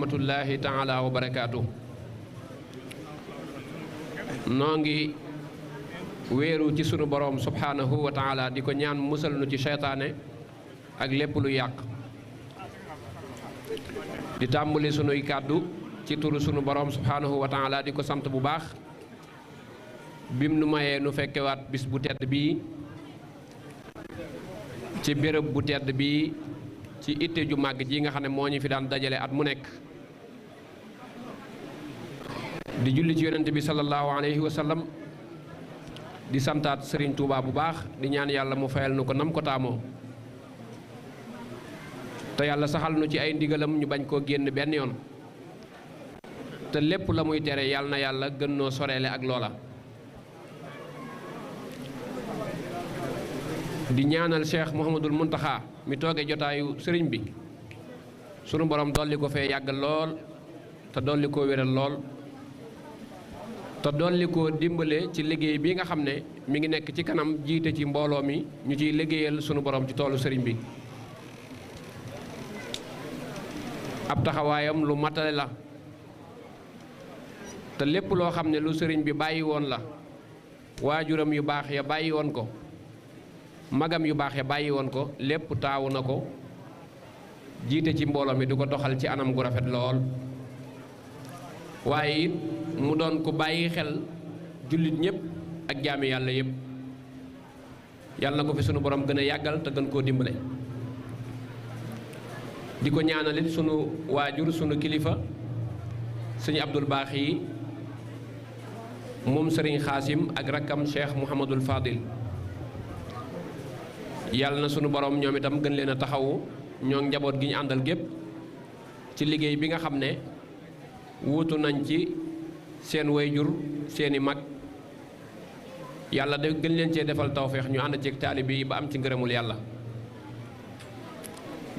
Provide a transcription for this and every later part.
rahmatullahi taala wa barakaatu. noo ngi wéeru ci sunu boroom subhaanahu wa taala di ko ñaan musal nu ci seytaane ak lépp lu yàq di tàmbali sunuy kàddu ci turu sunu boroom subhaanahu wa taala di ko sant bu baax bim nu mayee nu fekkewaat bis bu tedd bii ci béréb bu tedd bii ci itte ju màgg ji nga xam ne moo ñu fi daan dajale at mu nekk di julli ci yonent bi sallallahu alayhi wa sallam di santaat Serigne Touba bu baax di ñaan yàlla mu fayal nu ko nam ko taamoo te yàlla saxal nu ci ay ndigalam ñu bañ koo génn benn yoon te lépp la muy tere yàlla na yàlla gën noo soreele ak loola. di ñaanal Cheikh Mouhamadul Muntaxa mi tooge jotaayu sëriñ bi sunu borom dolli ko fee yàggal lool te dolli koo wéral lool te dolli koo dimbale ci liggéey bi nga xam ne mi ngi nekk ci kanam jiite ci mbooloo mi ñu ciy liggéeyal sunu borom ci toolu sëriñ bi. ab taxawaayam lu matale la te lépp loo xam ne lu sëriñ bi bàyyi woon la waajuram yu baax ya bàyyi woon ko magam yu baax ya bàyyi woon ko lépp taawu na ko jiite ci mbooloo mi di ko doxal ci anam gu rafet lool waaye it mu doon ko bàyyi xel jullit ñëpp ak jaami yàlla yëpp yàlla na ko fi sunu borom gën a yàggal te gën koo dimbale. di ko ñaanalit sunu waajur sunu kilifa sëñ Abdul Baax yi moom sëriñ Xaasim ak rakkam Cheikh Mouhamadul Fadil yàlla na sunu borom ñoom itam gën leen a taxawu ñoo njaboot gi ñu àndal gépp ci liggéey bi nga xam ne wuutu nañ ci seen wayjur seeni mag yàlla de gën leen cee defal tawféex ñu ànd ci taalibe yi ba am ci ngërëmul yàlla.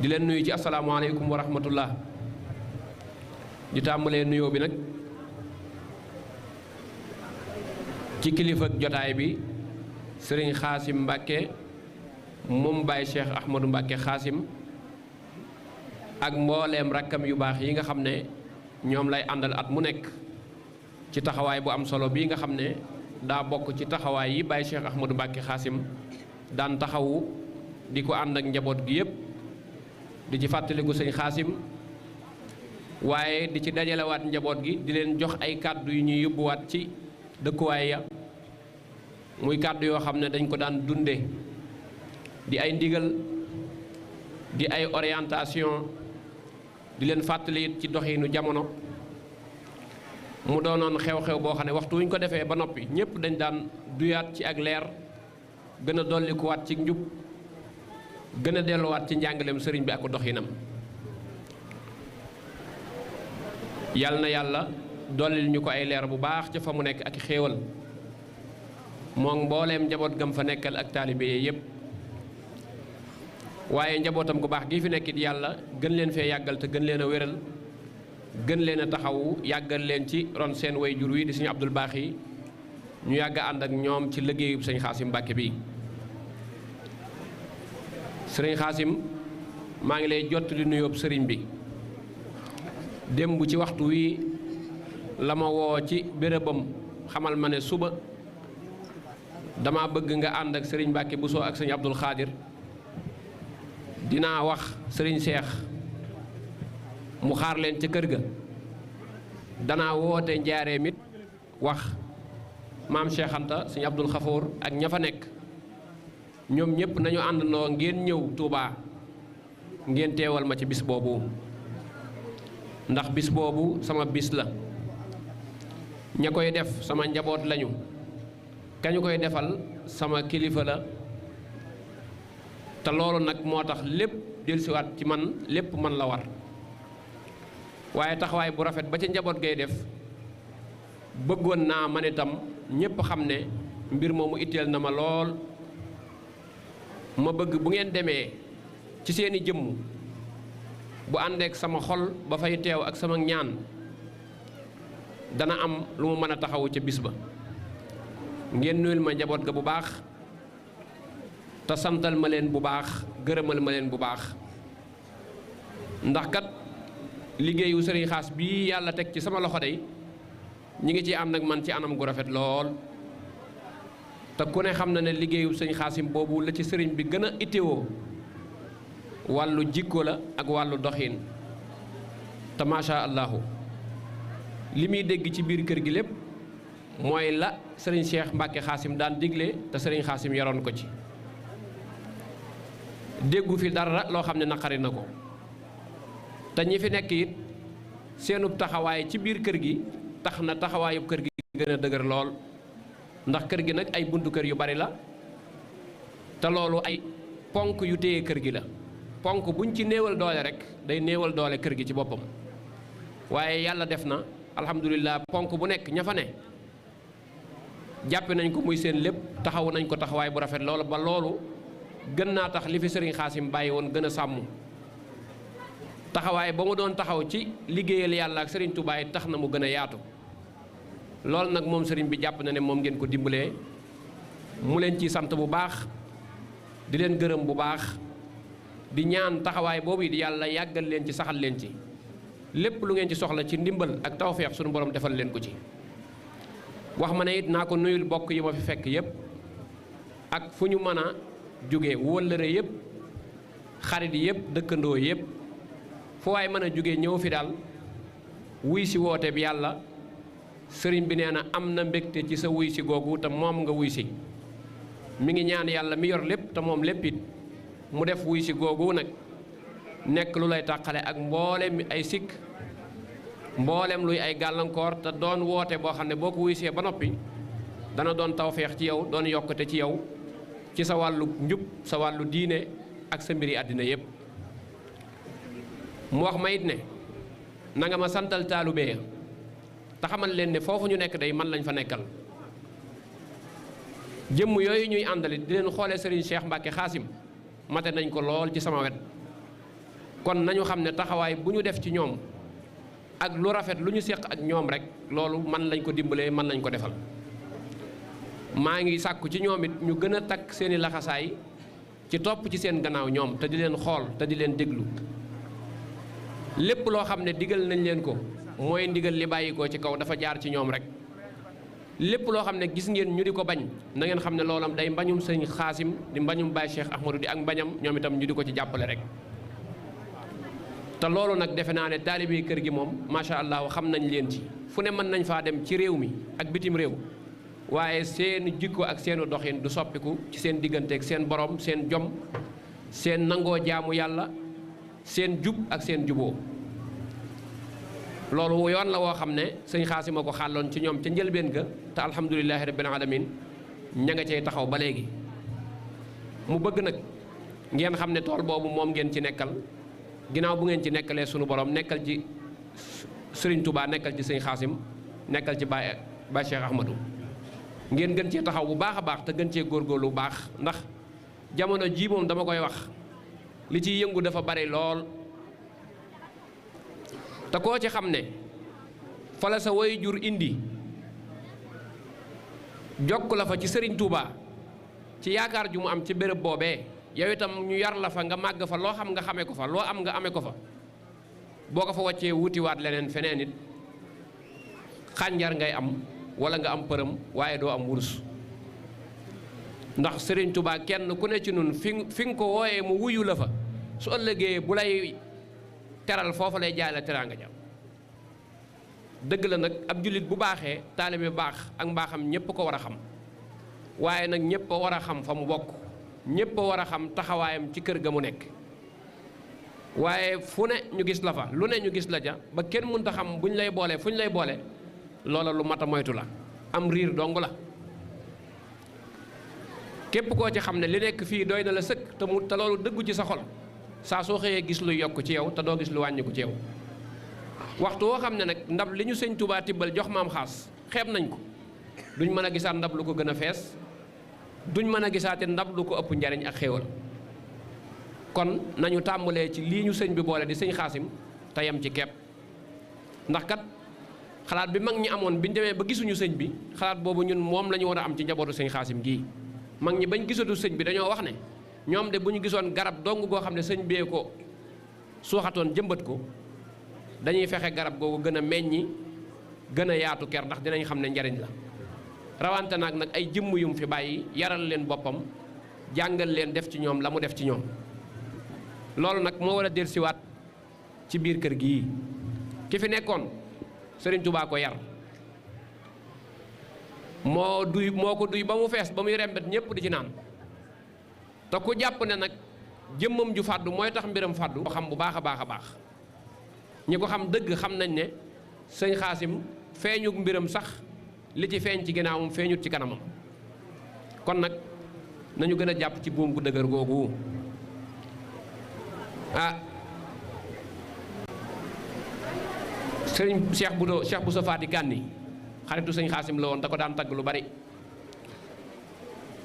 di leen nuyu ci asalaamaaleykum wa rahmatullah di tàmbalee nuyoo bi nag ci kilifa jotaay bi sëriñ Xaasim Mbàkke moom Baye Cheikh Ahmadou Mbàkke Xaasim ak mbooleem rakkam yu baax yi nga xam ne ñoom lay àndal at mu nekk ci taxawaay bu am solo bii nga xam ne daa bokk ci taxawaay yi Baye Cheikh Ahmadou Mbàkke Xaasim daan taxawu di ko ànd ak njaboot gi yépp di ci fàttaliku sëñ Xaasim waaye di ci dajalewaat njaboot gi di leen jox ay kàddu yu ñuy yóbbuwaat ci dëkkuwaay ya muy kàddu yoo xam ne dañ ko daan dunde di ay ndigal di ay orientation di leen fàttali it ci doxinu jamono mu doonoon xew-xew boo xam ne waxtu wuñ ko defee ba noppi ñépp dañ daan duyaat ci ak leer gën a dollikuwaat ci njub gën a delluwaat ci njàngaleem sëriñ bi ak doxinam yàlla na yàlla dollil ñu ko ay leer bu baax ca fa mu nekk ak xéewal moom mbooleem njaboot gam fa nekkal ak taalibe yépp waaye njabootam gu baax gi fi nekkit yàlla gën leen fee yàggal te gën leen a wéral gën leen a taxawu yàggal leen ci ron seen way jur wi di suñu Abdul Baax yi ñu yàgg ànd ak ñoom ci liggéeyub sëñ Xaasim Mbàkke bi. sëriñ Xaasim maa ngi lay jottali nuyoob sëriñ bi démb ci waxtu wi la ma woo ci bérébam xamal ma ne suba dama bëgg nga ànd ak sëriñ Mbàkke Buso ak sëñ Abdul Xaadir dinaa wax sëriñ Seex mu xaar leen ca kër ga danaa woote njaareem it wax maam Cheikh Anta sëñ Abdul Xafoor ak ña fa nekk ñoom ñëpp nañu àndandoo ngeen ñëw Touba ngeen teewal ma ci bis boobu ndax bis boobu sama bis la ña koy def sama njaboot lañu kañu koy defal sama kilifa la te loolu nag moo tax lépp dellusiwaat ci man lépp man la war waaye taxawaay bu rafet ba ca njaboot gay def bëggoon naa man itam ñépp xam ne mbir moomu itteel na ma lool ma bëgg bu ngeen demee ci seeni jëmm bu àndeek sama xol ba fay teew ak sama ñaan dana am lu mu mën a taxawu ca bis ba ngeen nuyul ma njaboot ga bu baax te santal ma leen bu baax gërëmal ma leen bu baax ndax kat liggéeyu sëriñ Xaas bii yàlla teg ci sama loxo day ñi ngi ci ànd ak man ci anam gu rafet lool te ku ne xam na ne liggéeyu sëriñ Xaasim boobu la ci sëriñ bi gën a itteewoo wàllu jikko la ak wàllu doxin te macha allahu li muy dégg ci biir kër gi lépp mooy la sëriñ Cheikh Mbacke Xaasim daan digle te sëriñ Xaasim yoroon ko ci déggu fi dara loo xam ne naqari na ko te ñi fi nekk it seenub taxawaay ci biir kër gi tax na taxawaayub kër gi gën a dëgër lool ndax kër gi nag ay buntu kër yu bari la te loolu ay ponk yu téye kër gi la ponk buñ ci néewal doole rek day néewal doole kër gi ci boppam waaye yàlla def na alhamdulilah ponk bu nekk ña fa ne jàppe nañ ko muy seen lépp taxaw nañ ko taxawaay bu rafet loolu ba loolu gën naa tax li fi sëriñ Xaasim bàyyi woon gën a sàmm taxawaay ba mu doon taxaw ci liggéeyal yàlla ak sëriñ Touba yi tax na mu gën a yaatu loolu nag moom sëriñ bi jàpp na ne moom ngeen ko dimbalee mu leen ci sant bu baax di leen gërëm bu baax di ñaan taxawaay boobu it yàlla yàggal leen ci saxal leen ci lépp lu ngeen ci soxla ci ndimbal ak tawfeex sunu borom defal leen ko ci wax ma ne it naa ko nuyul bokk yi ma fi fekk yépp ak fu ñu mën a jóge wóllëre yépp xarit yépp dëkkandoo yépp fu waay mën a jóge ñëw fi daal wuy si woote bi yàlla sëriñ bi nee na am na mbégte ci sa wuy si googu te moom nga wuy si mi ngi ñaan yàlla mi yor lépp te moom lépp it mu def wuy si googu nag nekk lu lay tàqale ak mboolem ay sikk mboolem luy ay gàllankoor te doon woote boo xam ne boo ko wuysee ba noppi dana doon tawfeex ci yow doon yokkute ci yow ci sa wàllu njub sa wàllu diine ak sa mbiri àddina yépp mu wax ma it ne na nga ma santal taalube te xamal leen ne foofu ñu nekk day man lañ fa nekkal jëmm yooyu ñuy àndali di leen xoolee Serigne Cheikh Mbacke Xaasim mate nañ ko lool ci sama wet kon nañu xam ne taxawaay bu ñu def ci ñoom ak lu rafet lu ñu séq ak ñoom rek loolu man lañ ko dimbalee man lañ ko defal maa ngi sàkku ci ñoom it ñu gën a takk seeni laxasaay ci topp ci seen gannaaw ñoom te di leen xool te di leen déglu lépp loo xam ne digal nañ leen ko mooy ndigal li bàyyi ko ci kaw dafa jaar ci ñoom rek lépp loo xam ne gis ngeen ñu di ko bañ na ngeen xam ne loolam day mbañum sëñ Xaasim di mbañum Baye Cheikh Ahmadou di ak mbañam ñoom itam ñu di ko ci jàppale rek te loolu nag defe naa ne taalibe kër gi moom macha allah xam nañ leen ci fu ne mën nañ faa dem ci réew mi ak bitim réew waaye seen jikko ak seenu doxin du soppiku ci seen digganteeg seen borom seen jom seen nangoo jaamu yàlla seen jub ak seen juboo loolu yoon la woo xam ne sëñ Xaasim a ko xàlloon ci ñoom ca njëlbeen ga te alhamdulilahi rabbil alamin ña nga cay taxaw ba léegi mu bëgg nag ngeen xam ne tool boobu moom ngeen ci nekkal ginnaaw bu ngeen ci nekkalee sunu borom nekkal ci Sëriñ Touba nekkal ci sëñ Xaasim nekkal ci Baye Cheikh Ahmadou ngeen gën cee taxaw bu baax a baax te gën cee góorgóorlu bu baax ndax jamono jii moom dama koy wax li ciy yëngu dafa bari lool te koo ci xam ne fa la sa way jur indi jokk la fa ci Sëriñ Touba ci yaakaar ju mu am ci béréb boobee yow itam ñu yar la fa nga màgg fa loo xam nga xamee ko fa loo am nga amee ko fa boo ko fa wàccee wutiwaat leneen feneen it xànjar ngay am wala nga am përëm waaye doo am wurus ndax Sëriñ Touba kenn ku ne ci nun fi nga ko wooyee mu wuyu la fa su ëllëgee bu lay teral foofa lay jaay la teraanga ja dëgg la nag ab jullit bu baaxee taalibe baax ak mbaaxam ñépp ko war a xam waaye nag ñépp a war a xam fa mu bokk ñépp a war a xam taxawaayam ci kër ga mu nekk waaye fu ne ñu gis la fa lu ne ñu gis la ja ba kenn mënta xam buñ lay boole fu ñu lay boole loola lu mat a moytu la am riir dong la képp koo ci xam ne li nekk fii doy na la sëkk te loolu dëggu ci sa xol saa soo xëyee gis lu yokk ci yow te doo gis lu wàññiku ci yow waxtu woo xam ne nag ndab li ñu sëñ Touba tibbal jox maam Xaas xeeb nañ ko duñ mën a gisaat ndab lu ko gën a fees duñ mën a gisaate ndab lu ko ëpp njariñ ak xéewal kon nañu tàmbalee ci lii ñu sëñ bi boole di sëñ Xaasim te yem ci kepp ndax kat xalaat bi mag ñi amoon biñ demee ba gisuñu sëñ bi xalaat boobu ñun moom la ñu war a am ci njabootu sëñ Xaasim gii mag ñi bañ gisatu sëñ bi dañoo wax ne ñoom de bu ñu gisoon garab dong goo xam ne sëñ bee ko suuxatoon jëmbat ko dañuy fexe garab googu gën a meññi gën a yaatu ker ndax dinañ xam ne njariñ la rawante nag ay jëmm yum fi bàyyi yaral leen boppam jàngal leen def ci ñoom la mu def ci ñoom loolu nag moo war a dellusiwaat ci biir kër gii ki fi nekkoon Sëriñ Tuubaa ko yar moo ko duy ba mu fees ba muy rembet ñépp di ci naan te ku jàpp ne nag jëmmam ju fàddu mooy tax mbiram fàddu ko xam bu baax a baax a baax ñi ko xam dëgg xam nañ ne sëñ Xaasim feeñu mbiram sax li ci feeñ ci ginnaawam feeñut ci kanamam kon nag nañu gën a jàpp ci buum gu dëgër googu sëriñ Cheikh Bousso Fati Kanni xaritu sëñ Xaasim la woon da ko daan tagg lu bari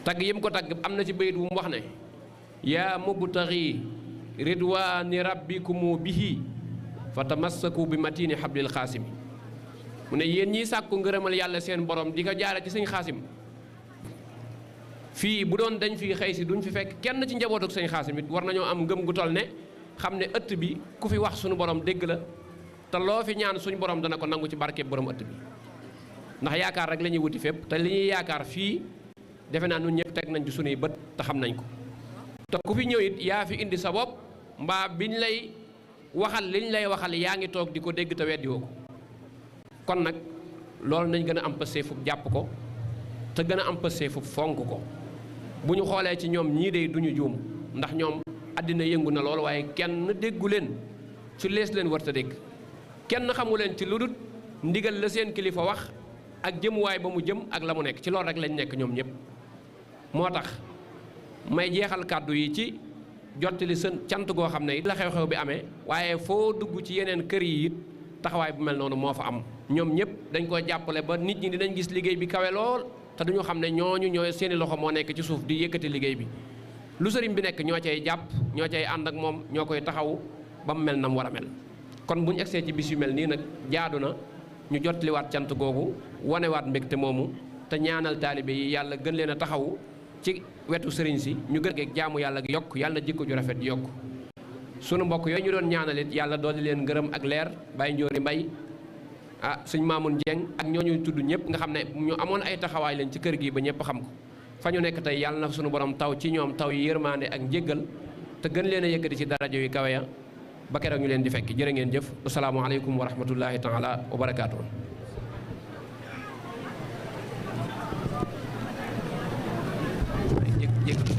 tagg yim ko tagg am na ci bayit wu mu wax ne yaa mubtaxi ridwaani rabbikumu bihi fa tamassaku bi matini hablil xaasimi mu ne yéen ñiy sàkku ngërëmal yàlla seen borom di ko jaare ci sëñ Xaasim fii bu doon dañ fi xëy si duñ fi fekk kenn ci njaboot ak sëñ Xaasim it war nañoo am ngëm gu toll ne xam ne ëtt bi ku fi wax suñu borom dégg la te loo fi ñaan suñu borom dana ko nangu ci barkeeb borom ëtt bi ndax yaakaar rek la ñuy wuti fépp te li ñuy yaakaar fii defe naa ñun ñëpp teg nañ ci suñuy bët te xam nañ ko te ku fi ñëw it yaa fi indi sa bopp mbaa biñ lay waxal liñ lay waxal yaa ngi toog di ko dégg te weddi woo ko kon nag loolu nañ gën a am pësee fu jàpp ko te gën a am pësee fu fonk ko bu ñu xoolee ci ñoom ñii de duñu juum ndax ñoom àddina yëngu na lool waaye kenn déggu leen ci lees leen war ta dégg kenn xamu leen ci lu dul ndigal la seen kilifa wax ak jëmuwaay ba mu jëm ak la mu nekk ci loolu rek lañ nekk ñoom ñëpp moo tax may jeexal kàddu yi ci jottali seen cant goo xam ne it la xew-xew bi amee waaye foo dugg ci yeneen kër yi it taxawaay bu mel noonu moo fa am ñoom ñëpp dañ ko jàppale ba nit ñi dinañ gis liggéey bi kawe lool te duñu xam ne ñooñu ñooy seeni loxo moo nekk ci suuf di yëkkati liggéey bi lu sëriñ bi nekk ñoo cay jàpp ñoo cay ànd ak moom ñoo koy taxawu ba mu mel na mu war a mel kon bu ñu egsee ci bis yu mel nii nag jaadu na ñu jottaliwaat cant googu wanewaat mbégte moomu te ñaanal taalibe yi yàlla gën leen a taxawu ci wetu sëriñ si ñu gën a jaamu yàlla gi yokk yàlla jikko ju rafet yokk sunu mbokk yooyu ñu doon ñaanalit yàlla dooli leen ngërëm ak leer Baye Njoori Mbay sëñ Maamun Jeng ak ñooñu tudd ñëpp nga xam ne ñu amoon ay taxawaay leen ci kër gi ba ñëpp xam ko fa ñu nekk tey yàlla na sunu borom taw ci ñoom taw yi yërmaande ak njéggal te gën leen a yëkkati ci darajo yi kawe ya ba keroog ñu leen di fekk jërë ngeen jëf assalaamu aleykum wa rahmatullahi taala wa barakaatu. Jëkk